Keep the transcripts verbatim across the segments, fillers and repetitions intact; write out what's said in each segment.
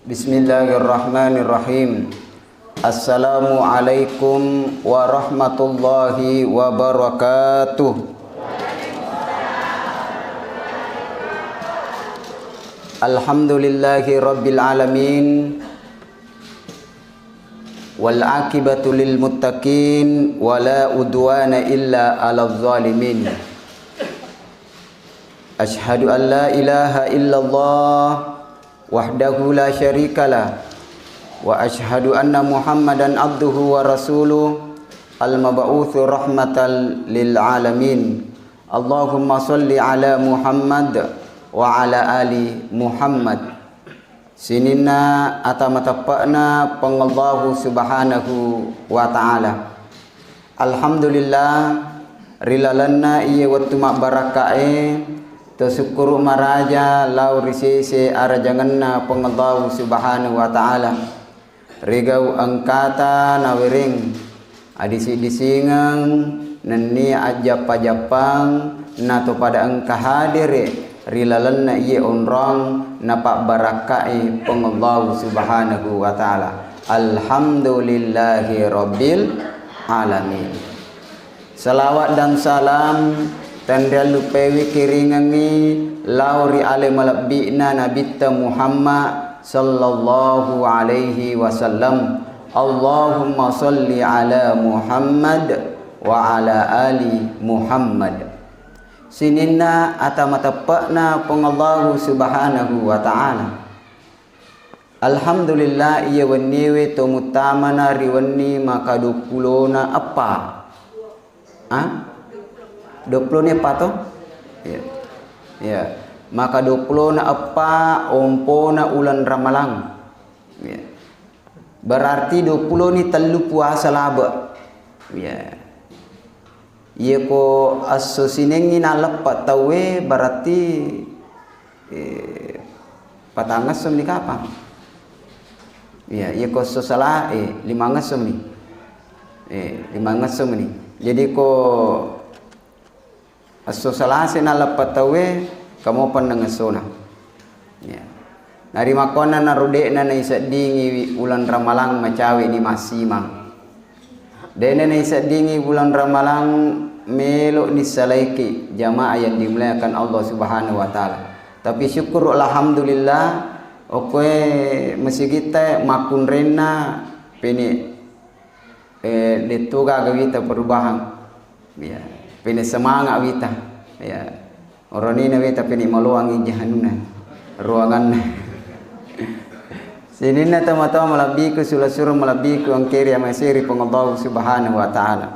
Bismillahirrahmanirrahim. Assalamualaikum warahmatullahi wabarakatuh. Alhamdulillahi rabbil alamin. Wal aqibatu lil muttaqin, wala udwana illa alal zalimin. Asyhadu an la ilaha illallah wahdahu la syarikalah, wa asyhadu anna Muhammadan abduhu wa rasuluh, al mab'utsu rahmatan lil alamin. Allahumma shalli ala Muhammad wa ala ali Muhammad. Sininna ata mateppe'na Puang Allahu Subhanahu wa Ta'ala. Alhamdulillah, ri lalenna iye wettu mabbarakkae, to sukkuru maraja lao ri sese arajangenna Puang Allahu Subhanahu wa Ta'ala. Rigau engkata nawereng, adisi-disingeng nennia ajjappa-jappang, nato pada engka hadere ri lalenna iye onrong napabbarakkai Puang Allahu Subhanahu wa Ta'ala. Alhamdulillahi Rabbil Alamin. Salawat dan salam tenrialluppewi kiringengngi lao ri ale malebbi'na Nabitta Muhammad sallallahu alaihi wasallam. Allahumma salli ala Muhammad wa ala ali Muhammad. Sininna ata mateppe'na Puang Allahu Subhanahu wa Ta'ala. Alhamdulillah, iye wenniewe to muttamana ri wenni maka duppulona eppa. Ah? Duppulona eppa to? Iya. Iya. Maka duppulona eppa ompona uleng Ramalang. Iya. Berarti duppuloni tellu puasa labe. Iya. Iyako esso Sinengngi naleppe tauwe, berarti, eh, patangngesso ni kapang. Iya, iyako esso Sala, eh, limangngesso ni. Eh, limangngesso ni. Jadi ko esso Salasa naleppe tauwe, kamo pennengessona. Iya. Narimakkuanna naro de'na naiseddingi uleng Ramalang macawe ni massimang. De'na naiseddingi uleng Ramalang melo nissalaiki jamaah yang dimuliakan Allah Subhanahu wa Ta'ala. Tapi syukur, alhamdulillah, okkoe masigitta makkunrenna pene, eh, detto gaga wita perubahan. Ya, pene semangat wita. Ya. Oronina wita pene maloangi jahanna ruanganna. Sininna tama-tama malebbiku, sula-sura malebbiku, engkeri amaseri Puang Allahu Subhanahu wa Ta'ala.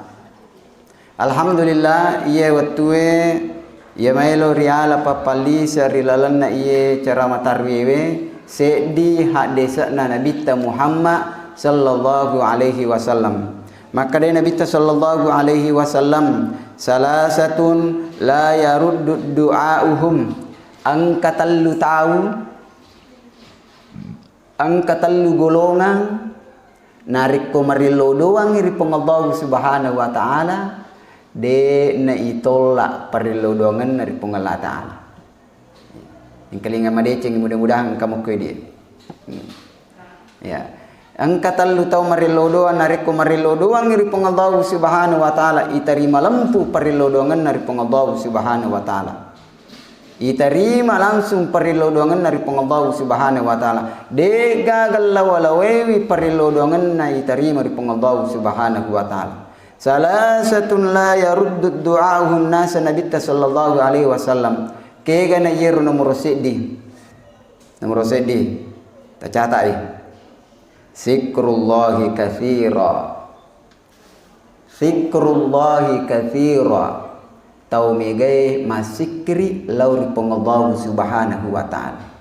Alhamdulillah, iye wettue, iye maelo riala pappallise ri lalenna iye carama tarwiewe, seddi haddese'na Nabitta Muhammad sallallahu alaihi wasallam. Makkedai Nabitta sallallahu alaihi wasallam, "Salasatun la yaruddu du'auhum." Engka tellu tau, engka tellu golongang, narekko marillo doangngi ri Puang Allahu Subhanahu wa Ta'ala, de' naitolla parillo doangenna ri Puang Allah Ta'ala. Engkalinga madeceng, mudah-mudahan engka mokko dia. Hmm. Ya. Engka tellu tau marillo doang, narekko marillo doangngi ri Puang Allahu Subhanahu wa Ta'ala, itarima lempu parillo doangenna ri Puang Allahu Subhanahu wa Ta'ala. Itarima langsung parillo doangenna ri Puang Allahu Subhanahu wa Ta'ala. De' gaga lawa-lawewi parillo doangenna itarima ri Puang Allahu Subhanahu wa Ta'ala. Salasatun la yaruddu du'ahum nasa Nabitta sallallahu alaihi wasallam. Kegana iyero nomoro seddi. Nomoro seddi. Tacatai. Zikrullahi katsira. Zikrullahi katsira. Tau megae massikkiri lao ri Puang Allahu Subhanahu wa Ta'ala.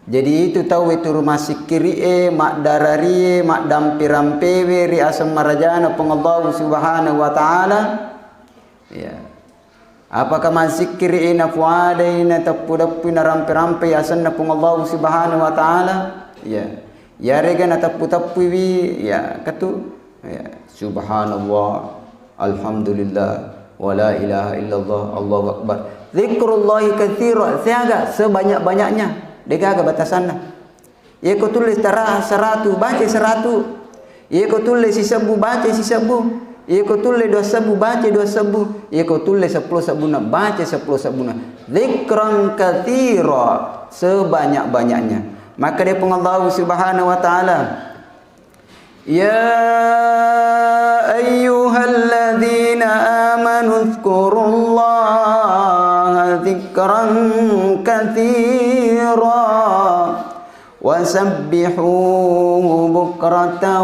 Jadi itu tau weturu massikkiri e, maddararie, maddampi-rampewe ri aseng marajana Puang Allahu Subhanahu wa Ta'ala. Ya. Apakah massikkiri napuadai, nateppu-teppui, narampe-rampei asenna Puang Allahu Subhanahu wa Ta'ala? Ya. Yarega nateppu-teppuiwi, ya, ketu. Ya. Subhanallah, alhamdulillah, wa la ilaha illallah, Allahu akbar. Zikrullahi katsira, siaga sebanyak-banyaknya. Degaga batasanna. Iyako tulle tara-, seratu, baca seratu. Iyako tulle sisebbu, baca sisebbu. Iyako tulle dua sebbu, baca dua sebbu. Iyako tulle seppulo sebbuna, baca seppulo sebbuna. Dzikran katsira, sebanyak-banyaknya. Maka dia Puang Allah Subhanahu wa Ta'ala, "Ya ayyuhalladzina amanu dzkurullaha dzikran katsira." "Wasabbihuhu bukratan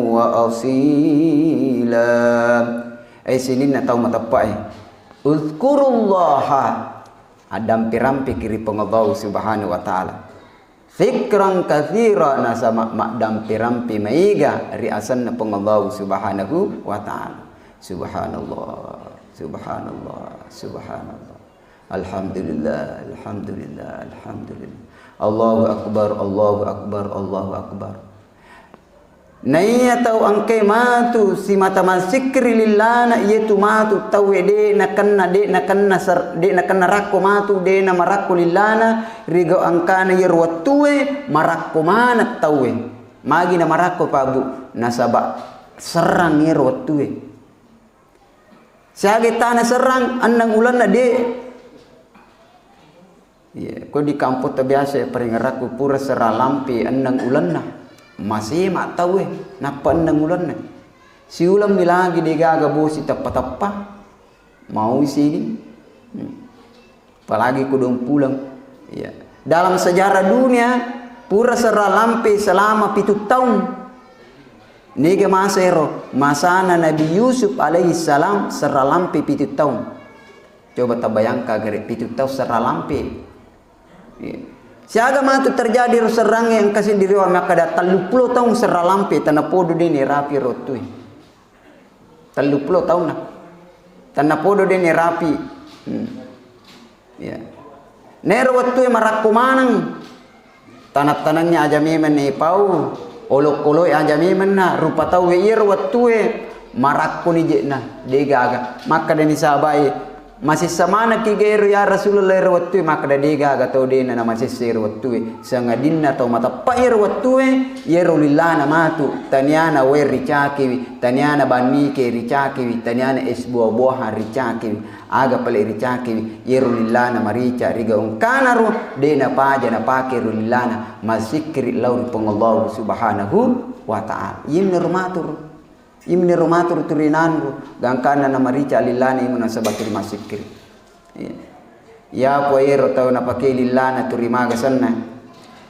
wa asila." Eh, sininna tau mateppe'e. Udzkurullaha, addampi-rampiki ri Puang Allahu Subhanahu wa Ta'ala. Dzikran katsira, nasaba maddampi-rampi maiga ri asenna Puang Allahu Subhanahu wa Ta'ala. Subhanallah, subhanallah, subhanallah. Alhamdulillah, alhamdulillah, alhamdulillah. Allahu Akbar, Allahu Akbar, Allahu Akbar. Naiya tau engkae matu simata massikkiri lillana, iyatu matu tauwe de nakenna, de nakenna ser-, de nakenna rakko matu, de namarakko lillana, rigau engkana iyaro wettue marakko maneng tauwe. Magi namarakko, Pak Bu? Nasaba serrang iyaro wettue. Siaga tana serrang, enneng ulenna de. Iya, ko di kampong ta biasa, paringerakku pura serra lampe enneng ulenna. Masema tauwe, nappa enneng ulenna. Siuleng mi lagi degaga bosi teppa-teppa. Mau sini. Hmm. Apalagi ko dong pulang. Iya. Dalam sejarah dunia, pura serra lampe selama pitu taung. Nega masa ero, masana Nabi Yusuf alaihi salam serra lampe pitu taung. Coba tabayangka gare pitu taung serra lampe. Iya. Siaga matu terjadi ro serrangnge engka sendiri wa makkada telluppulo taung serra lampe, tanapodo de nerapi ro wettue. Telluppulo taunna. Tanapodo de nerapi. Hmm. Iya. Nero wettue marakko maneng. Tanang-tanangnge aja memeng naipau, olok-oloe aja memenna, rupa tauwe iyaro wettue marakkoni je'na, degaga. Makkadani sahabae, "Masessa manekki gaero ya Rasulullah ero wettue?" Makkada, "Degaga tau dena namasessa ero wettue. Sangadinna tau mateppa ero wettue, iyaro lillana matu, taniana wae ricakiwi, taniana bannike ricakiwi, taniana es buah-buahan ricakiwi." Aga pale ricakiwi, iyaro lillana marica, rigaungkanaro de napaja napake ro lillana, massikkiri lao ri Puang Allahu Subhanahu wa Ta'ala. Iminaro maturu. Iminaro maturu turinanru, gangkanna namarica lillana imu nasaba turi massikkiri. Iya. Iya, poero tau napake lillana turi maga senna.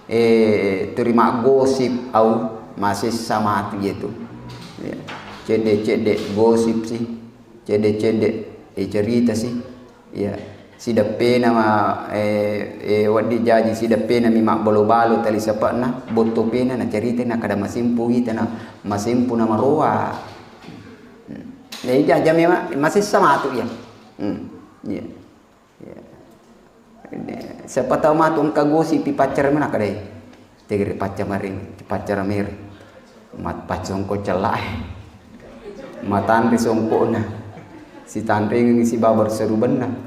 Eh, turi maggosip au masessa matu yetu. Iya. Cedde-cedde gosip sih. Cedde-cedde, eh, cerita sih. Iya. Sideppena ma, eh, eh, wedding jaji sideppena mi mabbalo-balo tali sepe'na, botto pena na cerita na kada masimpu ita na masimpu na maroa. Hmm. Jadi jaja memang masessa matu ya. Hmm. Iya. Iya. Siapa tahu matu engka gosip pi paccare mana kadai. Tegere pacca maring, pacca ramere. Mat-, paccongko cella e. Matanre songkokna. Sitanrengeng sibawa serrubenna.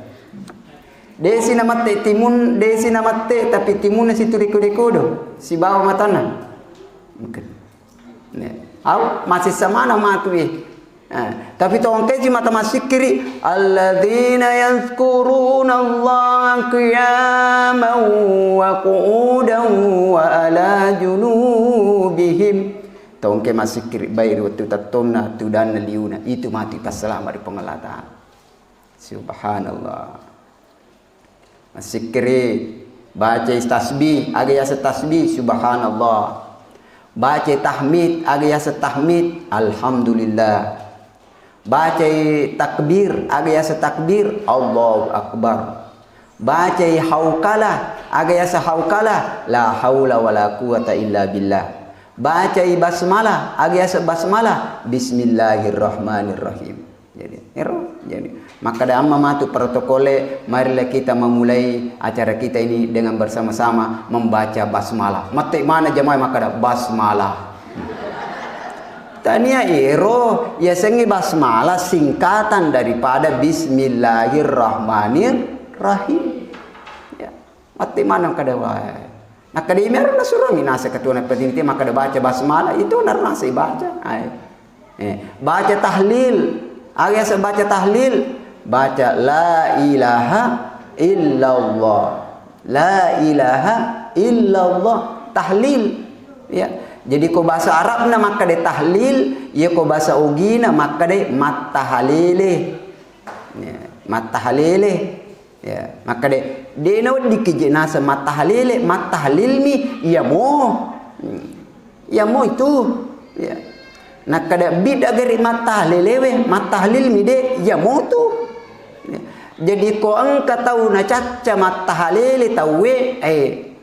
Desi namatte timun, desi namatte, tapi timunna situri kodo-kodo. Sibawa matanna. Mungkin. Ne. Au, masessa mana matu e. Eh, tapi tongkeji mata massikkiri, alladzina yadzkurunallaha qiyaman wa qu'udan wa ala junubihim. Tongke massikkiri baik ri wettu tettonna, tudanna liuna, itu matu ipassalama ri Puang Allah Ta'ala. Subhanallah. Massikkiri, bacai tasbih, aga yaseng tasbih, subhanallah. Bacai tahmid, aga yaseng tahmid, alhamdulillah. Bacai takbir, aga yaseng takbir, Allahu Akbar. Bacai haukalah, aga yaseng haukalah, la haula wala quwata illa billah. Bacai basmalah, aga yaseng basmalah, bismillahirrahmanirrahim. Jadi, ero, jadi. Makkada amma matu protokole, marilah kita memulai acara kita ini dengan bersama-sama membaca basmalah. Mette mana jamaah makkada basmalah. Tania ero, yasengnge basmalah singkatan daripada bismillahirrahmanirrahim. Ya. Matti maneng kada wae. Nakkeda, "Imi aro nasurongi naseng ketua na penting te makkeda baca basmalah, itu naro naseng baca." Ai. Eh, baca tahlil. Aga yaseng baca tahlil? Baca la ilaha illallah. La ilaha illallah. Tahlil. Ya. Jadi ko bahasa Arabna makkeda tahlil, ya ko bahasa Ogina makkeda mattahalele. Ya, mattahalele. Ya, makkeda, de' naweddikki je' naseng mattahalele, mattahalilmi, iya mo. Hmm. Iya mo itu. Ya. Nakkeda bid'a gari mattahalelewe, mattahalilmi de', iya mo tu. Ya. Jadi ko engka tau nacacca mattahalele tauwe, eh,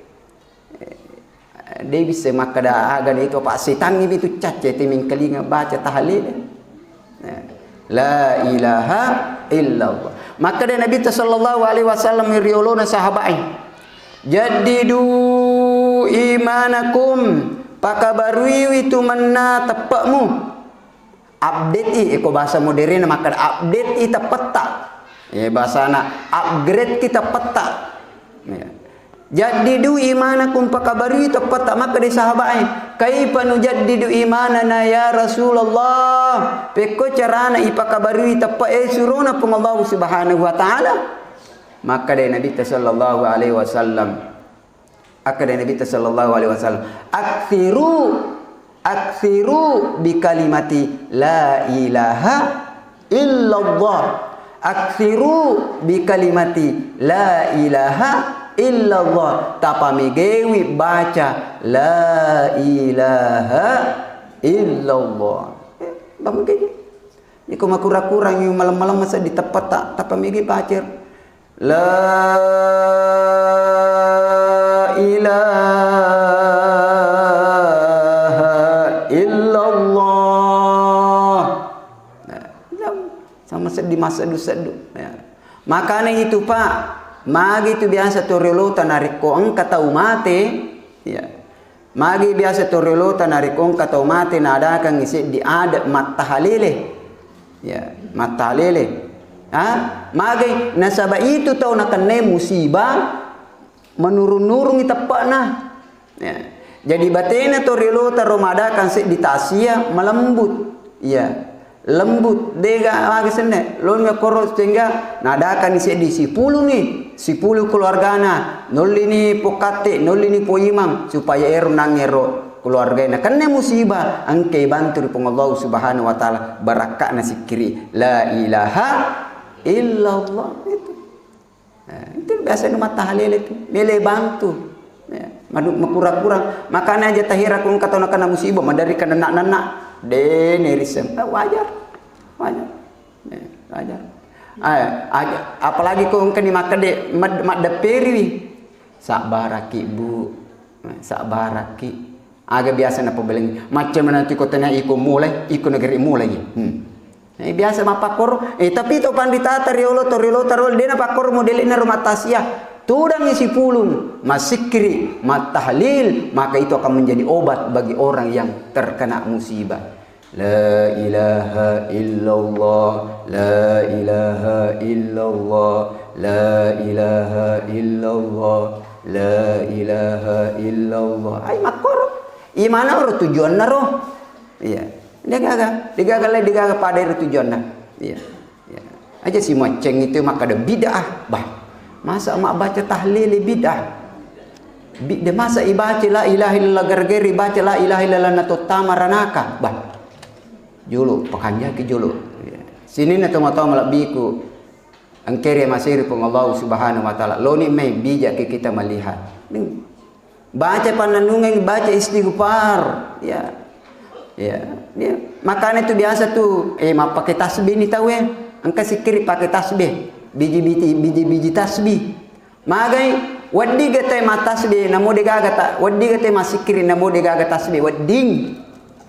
de' bisa makkeda aga de' itu, apa' setangngi itu cacca itu mingkalinga baca tahlil. La ilaha illallah. Makkeda Nabi sallallahu alaihi wasallam ri riolona sahabae, "Jaddidu imanakum, pakabaruiwi tu manna teppe'mu." Update i, eko bahasa modern makkeda update i teppetta. Ya, bahasana upgrade ki teppetta. Ya. "Jaddidu imanakum, pakabarui teppetta." Makkeda sahabae, "Kaifa nujaddidu imanana ya Rasulullah?" Pekko carana ipakabarui teppe e surona Puang Allah Subhanahu wa Ta'ala? Makkeda Nabi sallallahu alaihi wasallam, Akkeda Nabitta sallallahu alaihi wasallam, "Aktsiru, aktsiru bi kalimati la ilaha illallah. Aktsiru bi kalimati la ilaha illallah." Tapamegewi baca la ilaha illallah. Eh, bamegei. Iko makura-kurang yu malam-malam masa di tepat tak tapamege baca. La ilaha illallah. Nah, sama seddi masseddu-seddu. Ya. Makana itu, Pak, magi itu biasa to riolota narekko engka tau mate, ya. Magi biasa to riolota narekko engka tau mate naadakangngi seddi adat mattahalele. Ya, mattahalele. Ha? Magai nasaba itu tau nakennai musibah menurun-nurungi teppa'na. Ya. Jadi batena to riolota ro madakang seddi tasia malembut. Ya. Lembut, dega magi senne. Loni makkoro sehingga nadakani seddi sipuluni, sipulu keluargana, nollini pokatte, nollini poimang, supaya ero nangero keluargana kenne musibah, engke bantu ri Puang Allah Subhanahu wa Ta'ala, barakka'na sikkiri la ilaha illallah itu. Eh, itu biasa nu mattahalele tu. Mele bantu. Ya, madu-, makura-kurang. Makana aja tahira ku engka tau nakana musibah, madari kana nak-nak. De nerisseng. Eh, wajar. Wajar. Eh, wajar. Eh, aja, apalagi ko engka ni makkede, mad-, maddepperiwi. Sabbaraki, Bu. Eh, sabbaraki. Aga biasa napabelengi. Macam mana tu ko tena iko mulai, iko negeri mulai. Hmm. Eh, biasa mappakkoro, eh, tapi to panritata riolo, to riolo, to riolo, dena pakkoro modele'na rumah tasia. Tudangi sipulung, masikkiri, mattahlil, maka itu akan menjadi obat bagi orang yang terkena musibah. La ilaha illallah, la ilaha illallah, la ilaha illallah, la ilaha illallah. Ai makkoro. Imana ro tujuanna ro. Iya. Degaga, degaga le, degaga pada ero tujuanna. Iya. Iya. Aja si macceng itu makkada bid'ah. Bah, masa mabbaca tahlil bid'ah? Bid'ah masa ibaca la ilaha illallah gargari baca la ilaha illallah natottama ranaka. Bah. Jolo, pakanjaki jolo. Iya. Sininna tomatoa malabbiku. Engkere masiri Puang Allah Subhanahu wa Ta'ala. Loni mai bijak kita melihat. Nih. Baca pannennungeng, baca istighfar. Ya. Ya. Ya. Makanya itu biasa tuh, eh, mappake tasbih ni tau, eh. Engka sikkiri pake tasbih. Biji-biji, biji-biji tasbih. Magai, wedding gete mattasbih, namo degaga ta-, wedding gete masikkiri, namo degaga tasbih, wedding.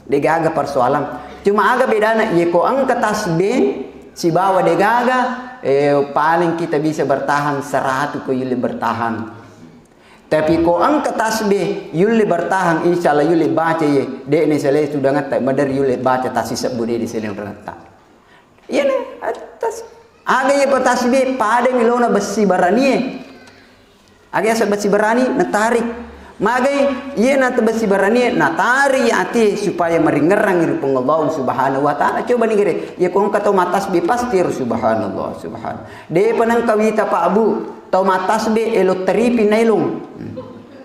Degaga persoalan. Cuma aga bedana, ye ko engka tasbih, sibawa degaga, eh, paling kita bisa bertahan seratu ko yulle bertahan. Tapi ko engka tasbih yulle bertahan, insya Allah yulle baca ye, de ne sele tudangetta, madari yulle baca tasisebbu de ne sele rangetta. Iya ne, atas. Aga ye pa tasbih, pada milona bessi baranie. Aga yaseng besi barani, natarik. Magai, iye na besi barani, natarik ati supaya maringerrang ri Puang Allah Subhanahu wa Ta'ala. Coba ni gere, iye ko engka tau matasbih pasti ro subhanallah, subhanallah. De pa nengka wita Pak Bu, tau matasbih elo teripi nailung. Hmm.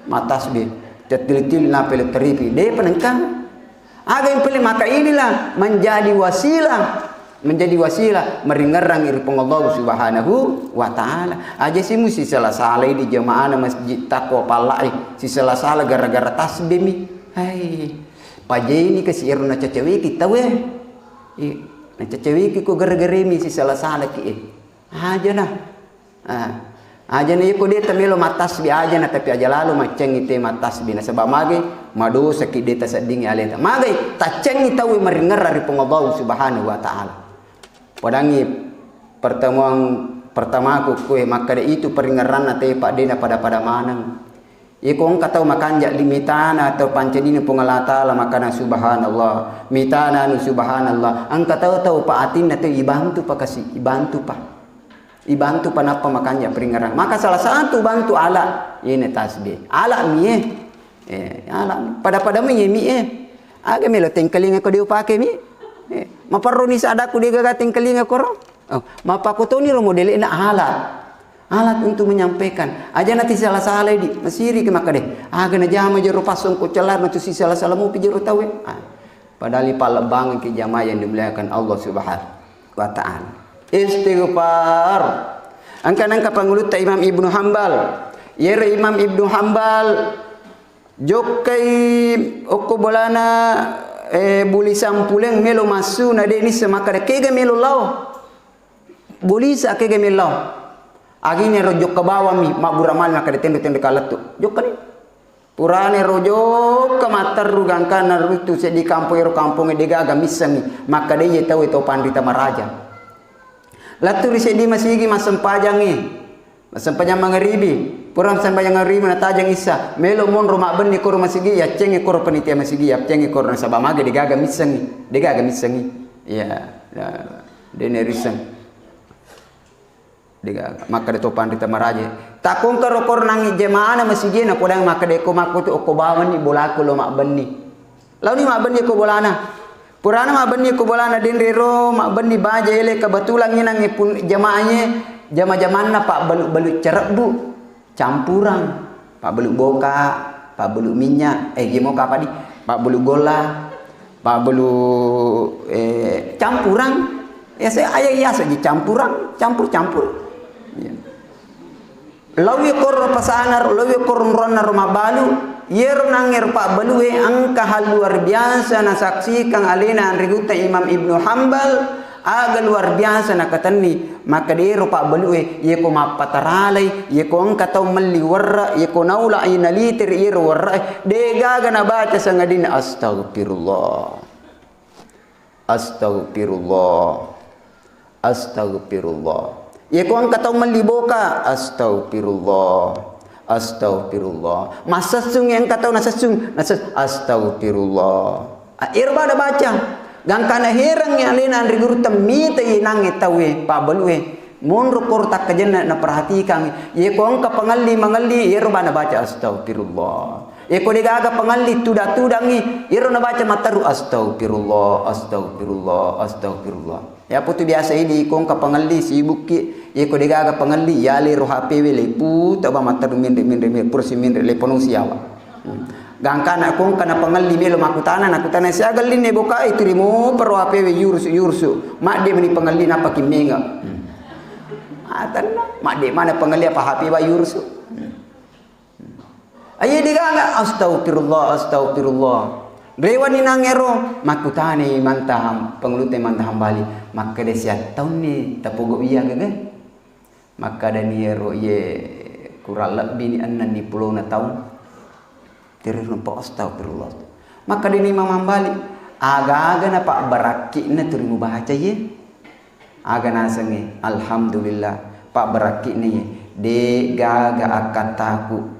Matasbih, cetil-til nape elo teripi. De pa nengka. Aga yang penting maka inilah menjadi wasilah, menjadi wasilah maringerrang ri Puang Allah Subhanahu wa Ta'ala. Aja si musi sala-salai di jamaahna masjid takwa pallai, si sala-sala gara-gara tasbih mi. Hai. Pajeni kasi ero nacacaweki tau e. Iya, nacacaweki ko gara-gara mi si sala-sala ki e. Aja nah. Ah, aja na iko de tamelo mattasbih aja na, tapi aja lalo maccengi te mattasbih nasaba mage madosaki de taseddingi aleta. Magai taccengi tau maringerra ri Puang Allah Subhanahu wa Ta'ala. Padangi pertemuan pertamaku kue makkada itu paringerranna te paddena pada-pada maneng. Iko engka tau makanja limitana atau pancenini Puang Allah Ta'ala makana subhanallah, mitana anu subhanallah. Engka tau tau pa atinna tau ibantu pa kasi, ibantu pa. Ibantu pa nappa makanja peringerang. Maka salah satu bantu ala, iyena tasbih. Ala mi e. Eh, ala mi. Pada-pada mi e mi e. Aga melo tengkalinga ko diupake mi. Eh, maparroni sadaku degaga tengkalinga koro. Oh, mapakotoni ro modele'na alat. Alat untuk menyampaikan. Aja nanti salah-salah di. Masiri ke maka deh. Aga na jama jero passong ko celar na tu si salah-salah mupi jero tawe. Ah. Padahal ipallebbangeng ki jamaah yang dimuliakan Allah Subhanahu wa Ta'ala. Istighfar. Engka nengka pangulutta Imam Ibnu Hambal. Yero Imam Ibnu Hambal jokkai okko bolana, eh, buli sampuleng melo massu na de nisse makkada kega melo lao. Bolisa kega melo lao. Agini ro jokka bawang mi mabbura mali makkada tenre-tenre kalettu. Jokka ni. Purane ro jokka matteru gangkanna ritu seddi kampong ero kampongnge degaga missengi makkada iye tau e to panrita maraja. Lettu ri seddi masigi massempajangngi, massempajang mangaribi, pura massempajang mangaribi natajang issa, melo monro mabbenni koro masigi, yaccengi koro panitia masigi, yaccengi koro nasaba mage degaga missengi, degaga missengi. Iya, ya, dene risseng. Degaga. Makkeda to panrita maraja. Takkongka rokor nangi jemaana masigi na kodang makkeda ko makkutu okko bawanni bolaku lo mabbenni. Launi mabbenni ko bolana. Purana mabbenni ko bolana denre ro mabbenni baja ele kebetulan ngenangi pun jemaah ye jama-jamanna pabbalu-balu cerebbu. Campurang, pabbalu boka, pabbalu minyak, eh, gimo kapadi, pabbalu golla, pabbalu, eh, campurang. Ya, saya ayah iya saja campurang, campur-campur. Ya. Lawi korro pasangar, lawi korro ronna rumah balu, yero nangero pabbalue engka hal luar biasa nasaksikan alena anrigutta Imam Ibnu Hambal, Aga luar biasa nakatenni, makkeda ero pabbalu'e, yeko mappataralai, yeko engka tau melli werre', yeko naula'i naliteri ero werre'e, de'gaga nabaca sangadinna astagfirullah. Astagfirullah. Astagfirullah. Yeko engka tau melli boka, astagfirullah. Astagfirullah. Massessung engka tau nasessung, nasess-, astagfirullah. Ah, ero bada baca. Gangkana herangngi alena anre gurutta mita yenangnge tauwe, pabbaluwe. Monro koro takkajenna naperhatikangngi. Yeko engka pangelli mangelli, ero bana baca astagfirullah. Yeko degaga pangelli tuda-tudangngi, ero nabaca matteru astagfirullah, astagfirullah, astagfirullah. Yapo tu biasa idi ko engka pangelli sibukki, yeko degaga pangelli, yalero H P we lepu, taba matteru menre, menre, menre, pura si menre, lepono siawa. Hmm. Gangkana ko engka na pangelli melo makkutana, nakkutana siaga ellinna boka e, turi moparo H P we yurusu, yurusu. Madde meni pangelli nappa kimmenga. Hmm. Atanna, madde mana pangelli apa H P wa yurusu. Hmm. Aye degaga, astagfirullah, astagfirullah. Rewani nangero, makkutani mantaham, pangulute mantaham bali. Makkeda siattaunni tapogo iya gaga. Makkadani ero, iye, kurang lebbi ni enneng ni pulona taung. Terus nampa, astagfirullah. Makkadani Imam Hambali, aga-aga na pabbarakki'na turi mubaca, iye. Aga nasengnge, alhamdulillah, pabbarakki'na, iye. De'gaga akkattaku.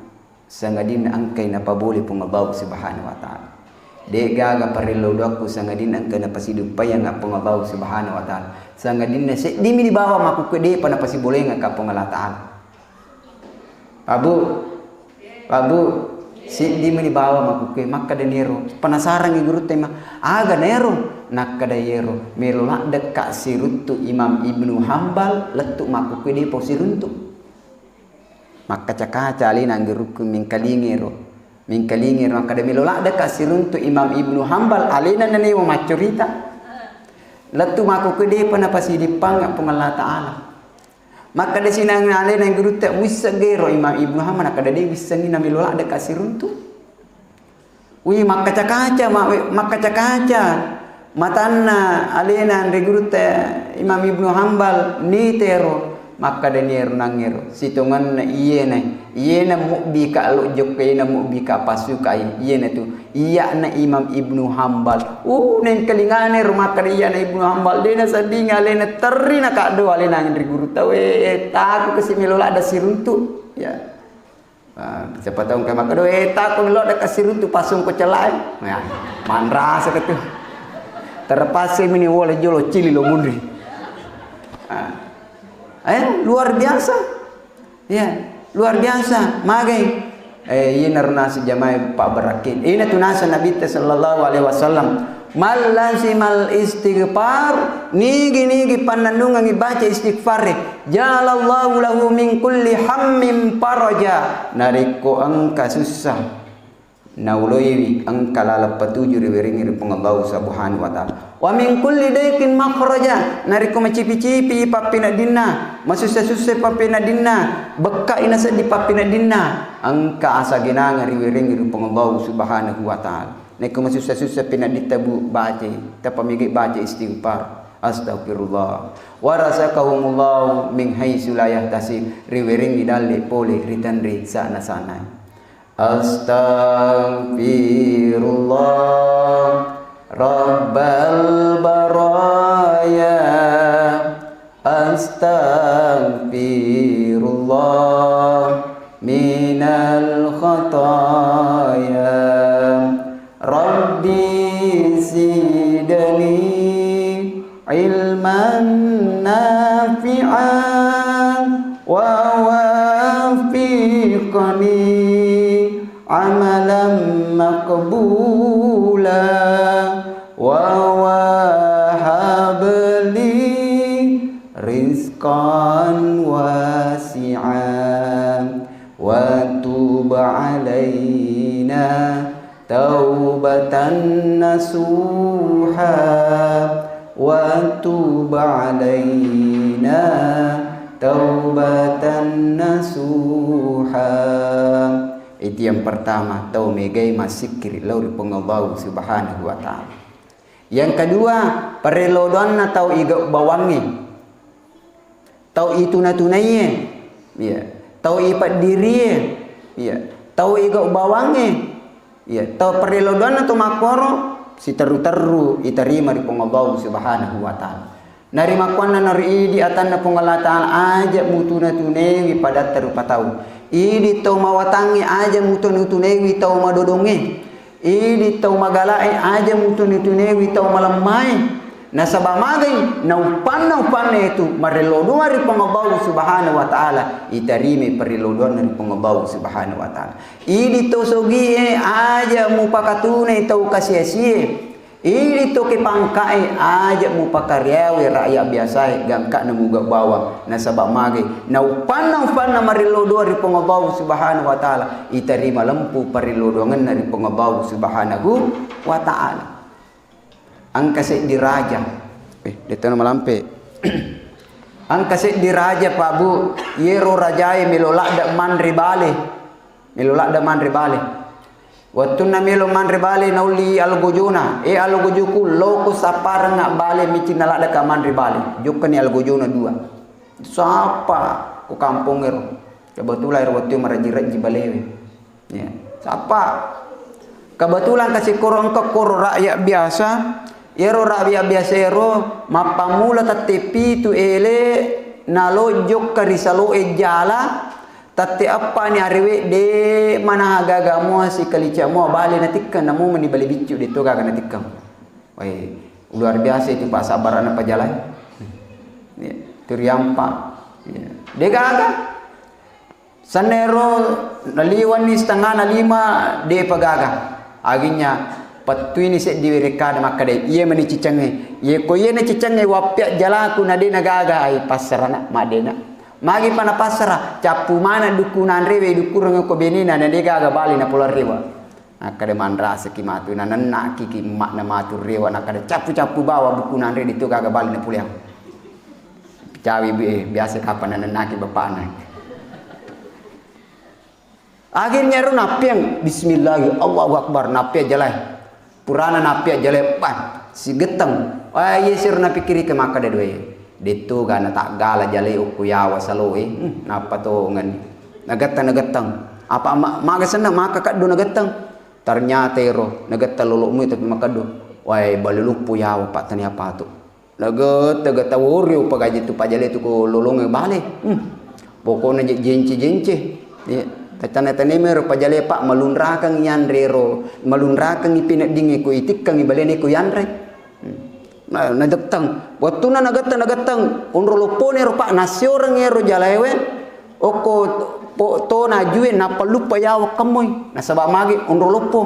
Sangadinna engkai napabole Puang Allah Subhanahu wa Ta'ala. De'gaga parellau doakku sangadinna engkai napasiduppaiangnga Puang Allah Subhanahu wa Ta'ala. Sangadinna seddimi dibawa makkukue de'pa napasibolengakka Puang Allah Ta'ala. Pak Bu, Pak Bu, siddi meni bawa makkukkue, makkeda nero. Penasarangi gurutta, ma, aga nero? Nakkeda yero, melo laddekka siruntu Imam Ibnu Hambal, lettu makkukkue depo siruntu. Makkaca-kaca alena anggurukku mingkalingero. Mingkalingero, makkeda melo laddekka siruntu Imam Ibnu Hambal, alena nanewa maccurita. Lettu makkukkue depa napasidippang Puang Allah Ta'ala. Makkeda sinang alena gurutta, "Muisseng gero Imam Ibnu Hambal?" Nakkeda, "De wissengi, namelo ladde ka siruntu." Wi, makkaca-kaca, ma-, makkaca-kaca matanna alena anre gurutta Imam Ibnu Hambal, nitero, makkeda niro nangero, sitongenna iyena, iyena mubbi ka lo jokka, iyena mubbi ka pasukai, iyena tu Iya'na Imam Ibnu Hambal. Uh, nengkalingana ro makkeda iya'na Ibnu Hambal, de naseddingi alena, terri nakaddo alena ri gurutta. We, taku kasi melo ladde siruntu. Ya. Ah, siapa tahu engka makkeda, "Eh, taku melo ladde ka siruntu, pasung ko celai." Ya, manrasa ketu. Terpaksa mini wole jolo cili lo munri. Ah. Eh, luar biasa. Iya, luar biasa. Magai. Eh, iyana ro naseng jamae pabbarakkeng. Ina tu naseng Nabitta sallallahu alaihi wasallam, "Man lazimal istighfar, nigi-nigi pannennungengngi baca istighfar, ja'alallahu lahu min kulli hammin faraja." Narekko engka sussa, nauloiwi engka laleng patuju riwerengngi ri Puang Allahu Subhanahu wa Ta'ala. Wa min kulli daikin makhraja, narekko macipi-cipi pappeneddinna, masussa-sussa pappeneddinna, bekkai naseddi pappeneddinna, engka asa genangeng riwerengngi ri Puang Allahu Subhanahu wa Ta'ala. Narekko masussa-sussa penedditta, Bu, bacai, tappa mega baca istighfar. Astaghfirullah. Wa razaqahumullahu min haitsu la yahtasib, riwerengngi dalle pole ri tenre sana-sanae. Astaghfirullah rabbal baraya. Astaghfirullah minal khataya. Rabbi zidni ilman nafi'an wa waffiqni amalan maqbula wa wahab li rizqan wasi'an wa tub alaina taubatan nasuha wa tub alaina taubatan nasuha. Itu yang pertama, tau megai massikkiri lao ri Puang Allahu Subhanahu wa Ta'ala. Yang kedua, parello doanna tau igau bawangnge. Tau ituna-tunaie, iya. Tau ipeddirie, iya. Tau igau bawangnge, iya. Tau parello doanna to makkoro, siterru-terru itarima ri Puang Allahu Subhanahu wa Ta'ala. Narimakkuannanaro idi atanna Puang Allah Ta'ala, aja mutuna-tunewi padatta rupa tau. Idi tau mawatangnge, aja mutunu-tunewi tau madodongnge. Idi tau magalae, aja mutunu-tunewi tau malemmae. Nasaba magai, nauppanna-uppanna itu marello doa ri Puang Allahu Subhanahu wa Ta'ala, itarimai parello doanna ri Puang Allahu Subhanahu wa Ta'ala. Idi tau sogie, aja mupakatunai tau kasiasie. Idi to ke pangkae, aja mupakariawe rakyat biasae, gangkana muga bawang. Nasaba magai, nauppanna-uppanna marello doa ri Puang Allahu Subhanahu wa Ta'ala, itarima lempu parello doangenna ri Puang Allahu Subhanahu wa Ta'ala. Engka seddi raja. Eh, detto malampe. Engka seddi raja, Pak Bu, yero rajae melo ladde manre bale. Melo ladde manre bale. Wettunna melo manre bale, naulli algojona, "Eh, algojoku, loko sapparengnga bale, micinna laddeka manre bale." Jokkani algojona dua. Sappa ko kampongngero. Kebetulan ero wettu maraji-raji balewe. Ya, sappa. Kebetulan kasi koro engka koro rakyat biasa. Ero rakyat biasa ero mappammula tette pitu ele nalo jokka ri saloe jala. Tette eppani arewe, de manaha gaga mua sikalica mua bale natikkeng, namo meni bale biccu, de to gaga natikkeng. Wai, luar biasa itu, Pak, sabarana pajalai. Ya, tu riampa. Ya. De gaga. Sennero naliwenni setengana lima, de'pa gaga. Aginnya pettuini seddi werekkada makkeda, "Iye meni cicengnge. Iye ko iye na cicengnge wappia jalaku na de' na gaga, ai passarana, maddena." Magi pa na passara, cappu mana dukku nanrewe dukkureng ko benena na de' gaga bali na pola rewa. Nakkeda, "Manrasaki matu, nanennaki ki emakna matu rewa." Nakkeda, "Cappu-cappu bawa bukku nanre, de' to gaga bali na poleang." Cawi bi-, eh, biasa kapang nanennaki bapakna. Akhirnya ro nappiang, "Bismillahi, Allahu Akbar," nappia jalai. Purana nappia jalai, bah, sigetteng. Wah, iya siro napikkiriki makkeda dua iya. De' to ga na taggala jalai okko yawa saloe. Hmm, nappa tongeng. Nagetteng, nagetteng. Apa ma-, maga senna maka kaddo nagetteng. Ternyata ero, nagetteng lolo'mu tapi makkaddo. Wah, bale loppo yawa, Pak, tania patu. Nagetta-getta wori upagaji tu pajale tu ko lolongnge bale. Hmm. Pokokna je-, jence-jence. Iya. Tatana-taneme ro pajale, Pak, malunrakeng yanre ro, malunrakeng ipineddingnge ko itikkengngi balene ko yanre. Hmm. Na, nadetteng. Wettuna nagetteng, nagetteng. Onro loppone ro, Pak, nasioreng ero jalaewe. Okko po-, tona ajue nappa luppa yawa kemmoi. Nasaba magi onro loppo.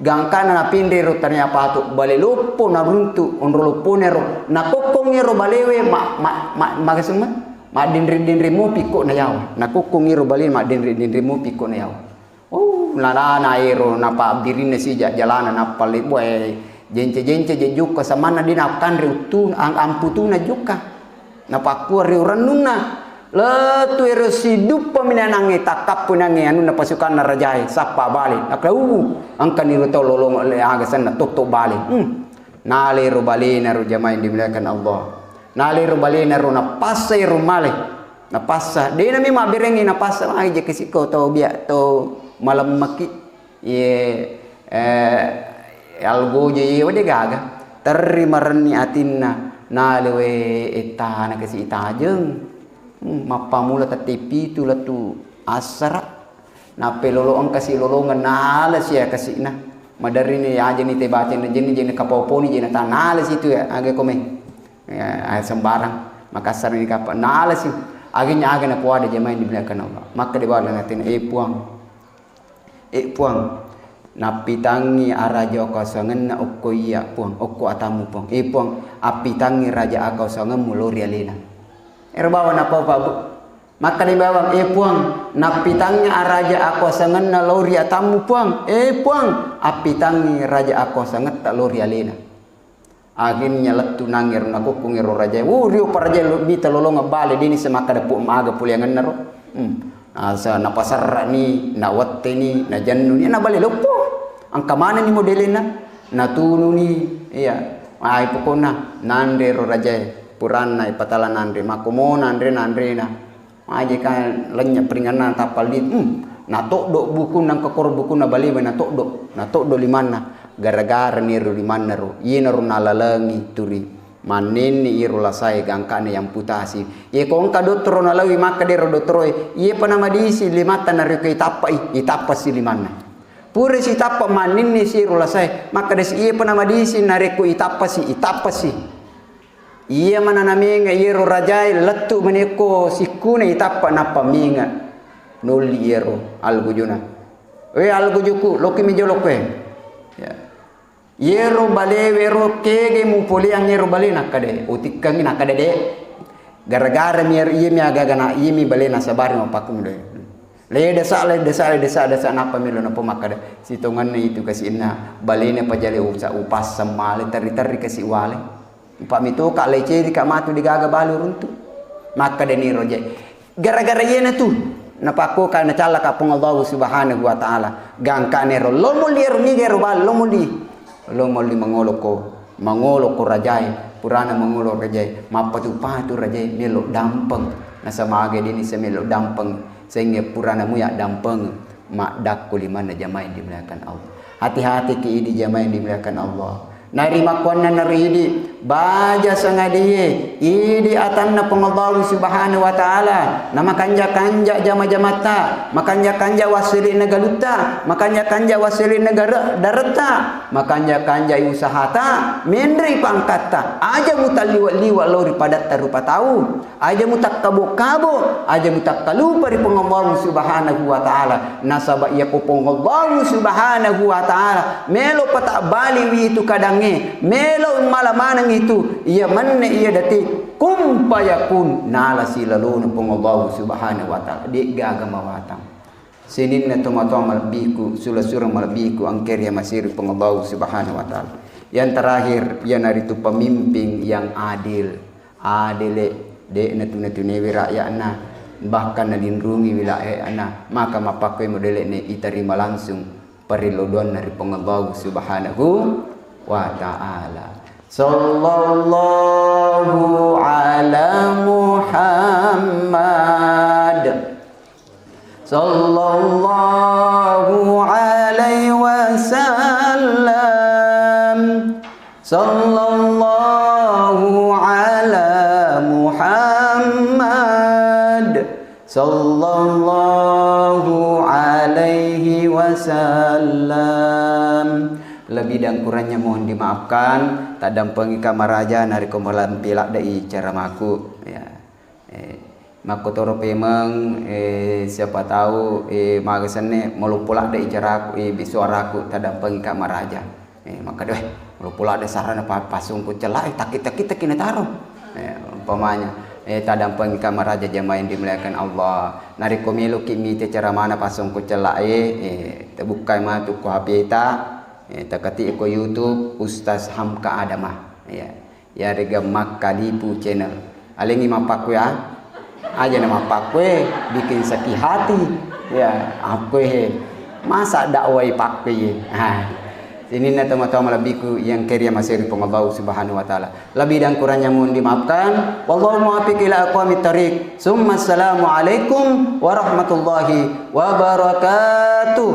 Gangkana napinrero tania patu, bale loppo naruntu onro loppone ro. Nakokkong ero balewe ma-, ma-, ma-, magaseng ma-, maddinri-dinri mopi ko na yawa. Nakokkong ero bale maddinri-dinri mopi ko na yawa. Oh, nanana ero napabbirinna sija jalana nappa lebbo, eh, jence-jence je jukka samanna de' nakanre uttu-, ang-, amputuna jukka. Napakkua ri urennunna, lettu ero siduppa minanangnge takkappu nangnge anunna pasukanna rajae, sappa bale. Nakkeda, "Uwu, engkani ro tau lolong le aga senna totto bale." Hmm. Nale ro balena ro jamaah yang dimuliakan Allah. Nale ro balena ro napassa ero male. Napassa. Dena memang berengi napassa, ai je kasi ko tau bia tau malemmaki. Iye, eh, algojo iye wede gaga. Terri marenni atinna, nalewe ettana kasi itajeng. Hmm, mappamula tette pitu lettu assara. Nappelolo engkasi lolongeng nalasi ya kasi'na. Maderrini ajeni te baceng na jenni, jenni kapoponi, jenni ta nalasi tu ya, aga komeng. Ya, sembarang. Makassar ni kapa nalasi. Akhirnya aga napoada jamaah yang dimuliakan Allah. Maka dibawang atinna, "Eh, Puang." Eh, Puang, nappitangngi araja akasangenna okko iya, Puang, okko atammu, Puang. Eh, Puang, appitangngi raja akasangemmu lao ri alena. Ero bawang napau, Pak, Bu. Makkeda bawang, "Eh, Puang, nappitangngi araja akasangenna lao ri atammu, Puang. Eh, Puang, appitangngi raja akasangetta lao ri alena." Akhirnya lettu nangngero nakokkongngero rajae. Wuh, rio pa rajae lo-, mita lolongeng bale, deni semakkeda pu-, maga puliangenna ro. Hmm. Asa napaserrani, nawetteni, najennuni, nabale loppo. Engka manenni modelena, natununi, iya. Ai pokokna nanre ro rajae, puranna ipatala nanre, makkomo nanre, nanrena. Aje ka lennye peringanna tappa lit-, hmm, natoddo bukunna, engka koro bukunna balewe natoddo, natoddo limanna, gara-gara niro limanna ro, iyenaro nalalengi turi mannenne iro lasae gangkana yamputasi. Iye ko engka dottoro nalawi makkeda ero dottoroe, iye pa namadisi limatta narekko itappai, itappasi limanna. Pura sitappa mannenne si iro lasae, makkeda si iye pa namadisi narekko itappasi, itappasi. Iya manana menga iyero rajae lettu mani ko sikkuna itappa nappa menga. Nolli iyero algujuna. We algujuku, lokki mi jolo koe. Ya. Iyero balewe ro kege mupoleang iyero bale nakkade. Utikkangi nakkade de. Gara-gara mi iyero, iya mi agaga na, iya mi bale nasabari mapakku mi doe. Le desa, le desa, le desa, desa, nappa melo nappa makkada. Sitongenna itu kasi inna balena pajale usa-, upasseng male, terri-terri kasi wale. Empa mitoka lecerika matu degaga balu runtu. Makkadani roje. Gara-gara iyena tu. Napakkoka nacallaka Puang Allahu Subhanahu wa Ta'ala. Gangkane ro. Lo molli ero niga ero bal-, lo molli. Lo molli mangolo ko. Mangolo ko rajae. Purana mangolo rajae. Mappatu-patu rajae. Melo dampeng. Nasaba aga deni se melo dampeng. Sehingga purana muya dampeng. Maddakku limanna jamaah yang dimuliakan Allah. Hati-hati ki idi jamaah yang dimuliakan Allah. Nari makkuanna nari idi. Baja sangadie, idi atanna Puang Allahu Subhanahu wa Ta'ala, na makanja-kanja jama-jamatta, makanja-kanja wassele'na galutta, makanja-kanja wassele'na gare-, daretta, makanja-kanja usahata, menrei pangkatta, aja mutalliwa-liwa lao ri padatta rupa tau. Aja mutakkabo-kabo, aja mutakkalupa ri Puang Allahu Subhanahu wa Ta'ala. Nasaba iyako Puang Allahu Subhanahu wa Ta'ala melo patabbaliwi itu kadangnge, melo mala maneng itu, iya menne iya dati kun fayakun, nala silalona Puang Allahu Subhanahu wa Ta'ala. De'gaga mawatang. Sininna tomatoa malebbiku, sula-sula malebbiku, angkeri masiri Puang Allahu Subhanahu wa Ta'ala. Yang terakhir, iyanaritu pemimpin yang adil. Adele, de' natuna-tunewi rakyatna, bahkan nalinrungiwi rakyatna, maka mappakkoi modele'ne itarima langsung parillodoanna ri Puang Allahu Subhanahu wa Ta'ala. Sallallahu ala Muhammad. Sallallahu alaihi wasallam. Sallallahu ala Muhammad. Sallallahu alaihi wasallam. Lebih dan kurangnya mohon dimaafkan. Taddampengika maraja narekko malampe ladde'i caramaku. Ya. Eh, makkotoro pemeng, eh, siapa tahu, eh, maga senne maloppo ladde'i caraku, eh, bi-, suaraku, taddampengika maraja. Eh, makkeda, "Weh, maloppo ladde sarana pa-, pasungku cella, eh, takki-takki-takki nataro." Eh, umpamanya, eh, taddampengika maraja jamaah yang dimuliakan Allah. Narekko meloki mite ceramana pasungku cella, eh, eh, tabukkai matu ko H P ta, eh, takati ko YouTube Ustaz Hamka Adamah. Iya. Iyarega Makkalipu Channel. Alengngi mappakkue, ah? Aja na mappakkue, bikin sakit hati. Ya, akkue he. Masa dakwai pakkue ye? Ah. Sininna tomatoa malebbiku yang keria maseri Puang Allahu Subhanahu wa Ta'ala. Lebih dan kurangnya mohon dimaafkan. Wallahu muwaffiq ila aqwamit thariq. Summa assalamualaikum warahmatullahi wabarakatuh.